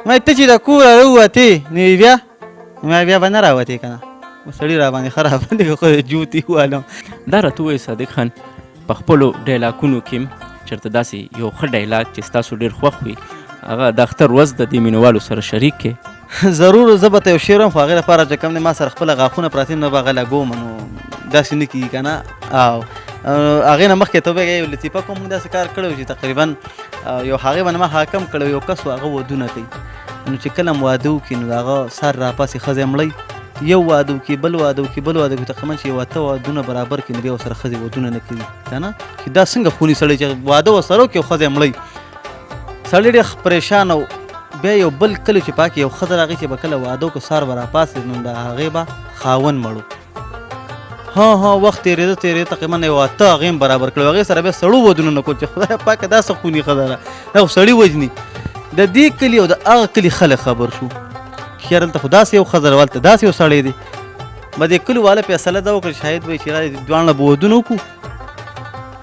ما ته چې د کوره راووتې نو یې بیا ما بیا به نه راوتې که نه سړي را باندې ښه را باندې خو جوتي ووالم. دا راته ووایه صادق خان، په خپلو ډایلاکونو کې چېرته داسې یو ښه ډایلاک چې ستاسو ډېر خوښ وي، هغه د اختر ورځ د دې مینوالو سره شریک کړئ؟ ضرور، زه به ته یو شعر وایم، خو هغې لپاره چې کوم دی ما سره خپله غاښونه پراته دي، نو به هغه لګوم، نو داسې نه کېږي که نه. او هغې نه مخکې ته به یو لطیفه کوم. موږ داسې کار کړی و چې تقریبا یو هغې باندې ما حاکم کړی، یو کس و هغه ودونه کوي، نو چې کله هم واده وکړي نو د هغه سر راپاسي ښځه یې مړوي، یو واده وکړي، بل واده وکړي، بل واده وکړي، تقریبا چې یو اته وادونه برابر کړي نو بیا ورسره ښځې ودونه نه کوي که نه، چې دا څنګه خوني سړی چې واده ورسره وکړي او ښځه یې مړوي. سړی ډېر پریشان و. بیا یو بل کلی چې پاکې یو ښځه راغی چې به کله واده وکړو سهار به راپاڅېد نو د هغې به خاوند مړ و. ها ها وخت تېرېده تېرېده تقریبا یو اته هغې هم برابر کړو، هغې سره بیا سړو ودونه نه کول چې خدای پاکه دا څه خوني ښځه ده، دا خو سړي وژني. د دې کلي او د هغه کلي خلک خبر شو چې یاره دلته خو داسې یو ښځه ده، هلته داسې یو سړی دی. به دې کلي والا فیصله دا وکړه چې شاید وایي چې را دواړه به ودونه وکړو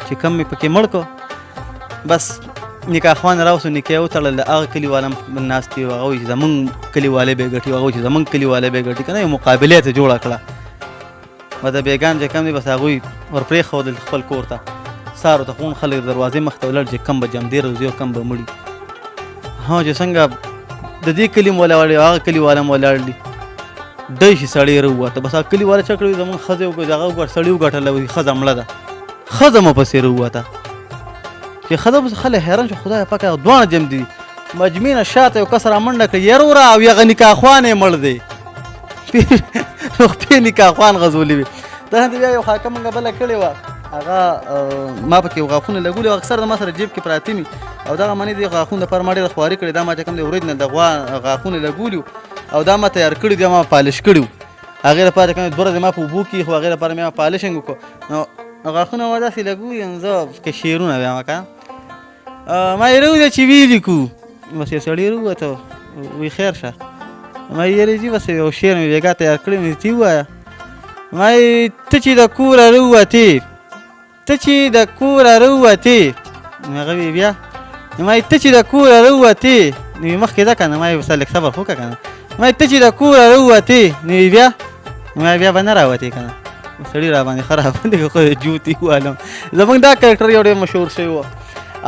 چې کم مې پکې مړ کړو. بس نکاح خوان راوستو، نکاح یې وتړل، د هغه کلي والا هم ناست دي، هغه وایي چې زمونږ کلي والے به یې ګټي، هغه وایي چې زمونږ کلي والے به یې ګټي، که نه یو مقابله یې ته جوړه کړه. به د بیګان چې کوم دی بس هغوی ورپرېښودل خپل کور ته، سهار ته خون خلک د دروازې مخ ته ولاړ چې کم به جمدې روزي او کم به مړي. ها چې څنګه د دې کلي هم ولاړ دي هغه کلي والا هم ولاړ دي، دی شي سړی راووته، بس هغه کلي والا چا کړی زمونږ ښځې هغه سړي وګټله، وایي ښځه مړه ده، ښځه مو پسې راووته. چې ښځه پسې خلک حیران شو، خدای پاک هغه دواړه جمدې دي. مجمع نه شاته یو کس رامنډه کړه، یاره وروره او هغه نکاح خوان یې مړ دی، نو خپې نکاح خوان غځولې وي. دا بیا یو خاکه مونږ بله کړې وه، هغه ما پکې یو غاښونه لګولي وو، اکثر د ما سره جیب کې پراته مي، او دغه منې د غاښونو لپاره ما ډېره خواري کړې. دا ما چې کوم دی اوریجنل د غوا غاښونه لګولي وو او دا ما تیار کړي دي، ما پالش کړي وو. هغې لپاره چې کوم دوه ورځې ما په اوبو کې، خو هغې لپاره مې ما پالشنګ وکړو. نو غاښونه ما داسې لګولي، نو زه پکې شعرونه وایم که ما یې راوځه چې ویې لیکو، بس یو سړی راووته وایي خیر شه، ما یې یارې جي بس یو شعر مې بېګا تیار کړی مې ته ووایه. ما یې ته چې د کوره راووتې، ته چې د کوره راووتې، نو هغه وایي بیا، نو ما یې ته چې د کوره راووتې، نو یې مخکې ده که نه، ما یې بس لږ صبر خو وکړه که نه، ما یې ته چې د کوره راووتې، نو یې بیا، نو ما یې بیا به نه راوتې که نه، سړي را باندې ښه را باندې خو جوتي ووالم. زمونږ دا کرکټر یو ډېر مشهور شوی و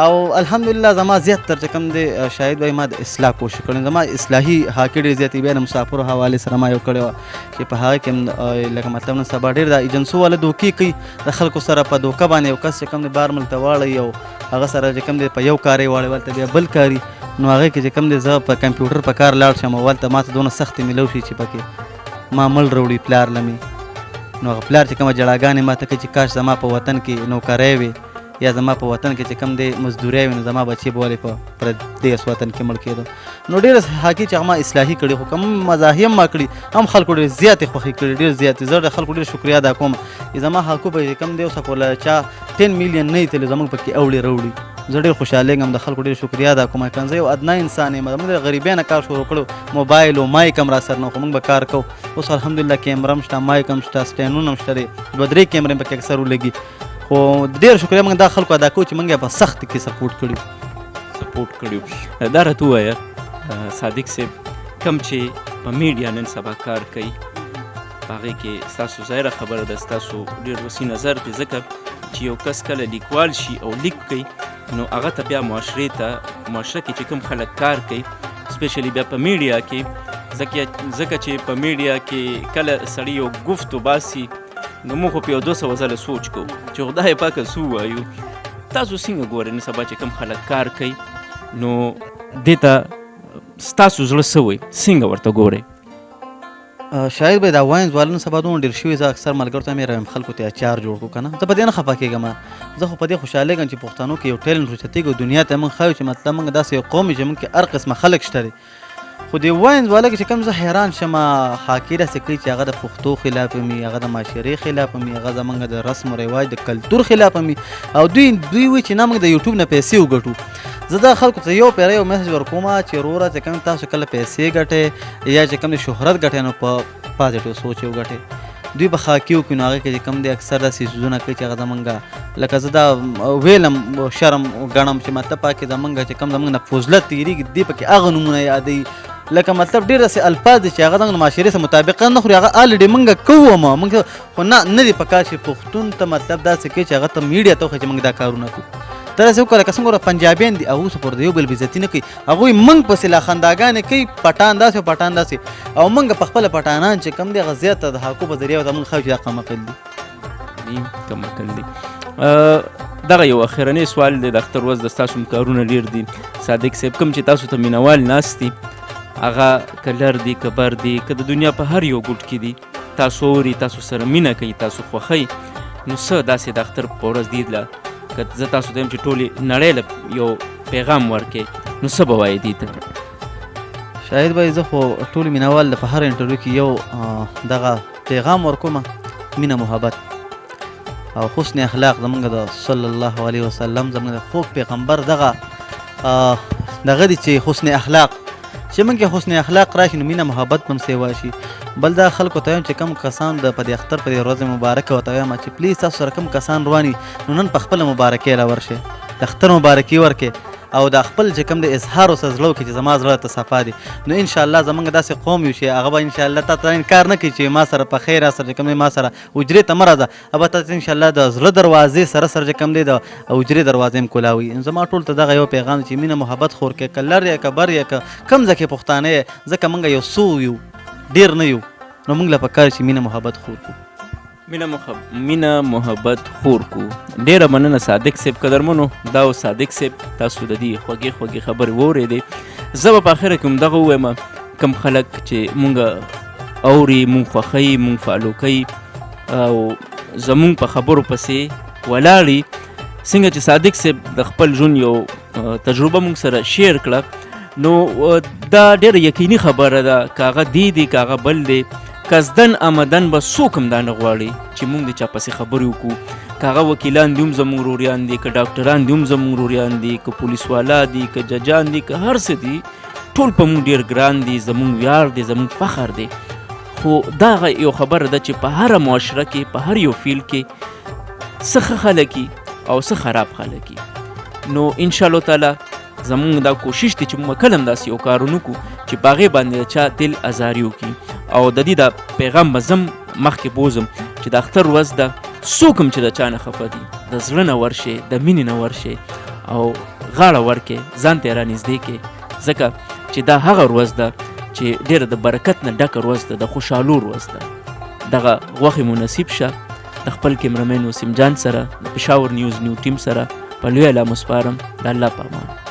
او الحمدلله زما زیات تر چې کوم دی شاهد وایي ما د اصلاح کوشش کړی، زما اصلاحي هاکي ډېر زیاتې، بیا د مسافرو حوالې سره ما یو کړی وه چې په هغه کې هم لکه مطلب نن سبا ډېر د ایجنسو والا دوکې کوي د خلکو سره په دوکه باندې، یو کس چې کوم دی بار ملک ته واړوي او هغه سره چې کوم دی په یو کار یې واړوي هلته بیا بل کاري، نو هغې کې چې کوم دی زه په کمپیوټر په کار لاړ شم او هلته ما ته دونه سختې میلو شي چې پکې ما مړ راوړي پلار له مې، نو هغه پلار چې کومه ژړاګانې ما ته کوي چې کاش زما په وطن کې نوکری وي یا زما په وطن کې چې کوم دی مزدوري وي نو زما بچي به ولې په پردیس وطن کې مړ کېدو. نو ډېر حاکي چې هغه ما اصلاحي کړي، خو کوم مزاحي هم ما کړي هم خلکو ډېر زیاتې خوښي کړي، ډېر زیاتې. زه د خلکو ډېر شکریه ادا کوم چې زما حقوق به چې کوم دی اوسه پورې چا 10 میلیون نه تللی زموږ پکې اوړي راوړي. زه ډېر خوشحالېږم، د خلکو ډېر شکریه ادا کوم. که زه یو ادنا انسان یم، موږ د غریبۍ نه کار شروع کړو، موبایل او مایک هم را سره نه، خو موږ به کار کوو. اوس الحمدلله کیمره هم شته، مایک هم شته، سټینډونه هم شته دی، دوه درې کیمرې هم پکې اکثر ولګي. خو ډېر شکریه موږ دا خلکو ادا کوو چې موږ یې په سخت کې سپورټ کړي. سپورټ کړي. دا راته ووایه صادق صاحب، کوم چې په میډیا نن سبا کار کوي په هغې کې ستاسو ظاهره خبره ده، ستاسو ډېر وسیع نظر دی، ځکه چې یو کس کله لیکوال شي او لیک کوي نو هغه ته بیا معاشرې ته، معاشره کې چې کوم خلک کار کوي سپیشلی بیا په میډیا کې، ځکه چې په میډیا کې کله سړی یو ګفت وباسي نو موږ خو په یو 200 ځله سوچ کوو چې خدای پاکه څه ووایو. تاسو څنګه ګورئ نن سبا چې کوم خلک کار کوي نو دې ته ستاسو زړه څه وایي، څنګه ورته ګورئ؟ شاید به دا واینز والا نن سبا دومره ډېر شوي، زه اکثر ملګرو ته مې رایم خلکو ته اچار جوړ کړو که نه، زه په دې نه خفه کېږم، زه خو په دې خوشحالېږم چې پښتنو کې یو ټیلنټ اوچتېږي او دنیا ته موږ ښیو چې مطلب موږ داسې یو قوم یو چې موږ کې هر قسمه خلک شته دی. خو دې واینز والا کې چې کوم زه حیران شم، خاکې داسې کوي چې هغه د پښتو خلاف وي، هغه د معاشرې خلاف وي، هغه زموږ د رسم و رواج د کلتور خلاف وي، او دوی وایي چې نه موږ د یوټیوب نه پیسې وګټو. زه دا خلکو ته یو پیره یو میسج ورکوم چې وروره چې کوم تاسو کله پیسې ګټئ یا چې کوم شهرت ګټئ نو په پازیټیو سوچ یې وګټئ. دوی به خاکي وکړي نو هغې کې چې کوم دی اکثر داسې څیزونه کوي چې هغه زمونږ لکه زه دا ویلم شرم ګڼم چې مطلب پکې زمونږ چې کوم زمونږ نه فضلت تېرېږي، دې پکې هغه نومونه یادوي، لکه مطلب ډېر داسې الفاظ دي چې هغه د معاشرې سره مطابقه نه خوري، هغه already موږ کوو، موږ خو نه نه دي پکار چې پښتون ته مطلب داسې کوي چې هغه ته میډیا ته وښیي چې موږ دا کارونه کوو. ته داسې وکړه لکه څنګه پنجابیان دي، هغوی څه پر د یو بل بېعزتي نه کوي، هغوی موږ پسې لا خنداګانې کوي، پټان داسې او پټان داسې، او موږ په خپله پټانان چې کوم دی هغه زیاته د حقو په ذریعه ورته موږ ښیو چې دا کم عقل دي. کم عقل دي. دغه یو اخرنی سوال دی، د اختر ورځ د ستاسو هم کارونه ډېر دي صادق صاحب، کوم چې تاسو ته مینوال ناست دي، هغه که لر دي که بر دي که د دنیا په هر یو ګوټ کې دي، تاسو اوري، تاسو سره مینه کوي، تاسو خوښوي، نو څه داسې د اختر په ورځ دي له که زه تاسو ته یم چې ټولې نړۍ له یو پیغام ورکړئ، نو څه به وایې دې ته؟ شاهد بھائی، زه خو ټول مینوال په هر انټرویو کې یو دغه پیغام ورکوم، مینه، محبت او حسن اخلاق زمونږ د صلی الله علیه وسلم زمونږ د خوږ پیغمبر دغه دغه دی چې حسن اخلاق، چې موږ کې حسن اخلاق راشي نو مینه محبت به هم سیوا شي. بل دا خلکو ته وایم چې کوم کسان د په دې اختر په دې ورځ مبارکه ورته وایم چې please تاسو سره کوم کسان روان وي نو نن په خپله مبارکۍ له ورشئ، د اختر مبارکي ورکړئ او دا خپل چې کوم د اظهار ورسره زړه وکړي چې زما زړه ته صفا دي، نو انشاءالله زمونږ داسې قوم یو چې هغه به انشاءالله تا ته انکار نه کوي چې ما سره په خیر سره چې کوم دی ما سره حجرې ته مه راځه، هغه ته انشاءالله د زړه دروازې سره سره چې کوم دی د حجرې دروازې هم کولاوي. زما ټول ته دغه یو پیغام چې مینه محبت خور کې، که لر یې که بر یې که کوم ځای کې پښتانه یې، ځکه موږ یو څو یو ډېر نه یو، نو موږ له پکار چې مینه محبت خور کړو. مینه محبت خور کو. ډېره مننه صادق صاحب. قدرمنو دا و صادق صاحب، تاسو د دې خوږې خوږې خبرې واورېدې. زه به په اخره کې هم دغه ووایم، کوم خلک چې مونږ اوري، مونږ خوښوي، مونږ follow کوي او زمونږ په خبرو پسې ولاړي، څنګه چې صادق صاحب د خپل ژوند یو تجربه مونږ سره share کړه، نو دا ډېره یقیني خبره ده که هغه دی دی که هغه بل دی، قصدن آمدن به څوک هم دا نه غواړي چې مونږ د چا پسې خبرې وکړو، که هغه وکیلان دي هم زمونږ وروریان دي، که ډاکټران دي هم زمونږ وروریان دي، که پولیس والا دي، که ججان دي، که هر څه دي، ټول په مونږ ډېر ګران دي، زمونږ ویاړ دی، زمونږ فخر دی. خو دا یو خبره ده چې په هره معاشره کې، په هر یو field کې څه ښه خلک وي او څه خراب خلک وي. نو انشاءالله تعالی زمونږ دا کوشش دی چې موږ کله هم داسې یو کار ونه کړو چې په هغې باندې د چا دل ازاري وکړي. او د دې دا پیغام به زه مخکې بوځم چې د اختر ورځ ده، څوک هم چې د چا نه خفه دي، د زړه نه ورشي، د مینې نه ورشي او غاړه ورکړي، ځان ته یې رانږدې کړي، ځکه چې دا هغه ورځ ده چې ډېره د برکت نه ډکه ورځ ده، د خوشحالو ورځ ده. دغه غوښې مو نصیب شه. د خپل کیمرمین وسیم جان سره، د پېښور نیوز new team سره په لوی الله مو سپارم. د الله په امان.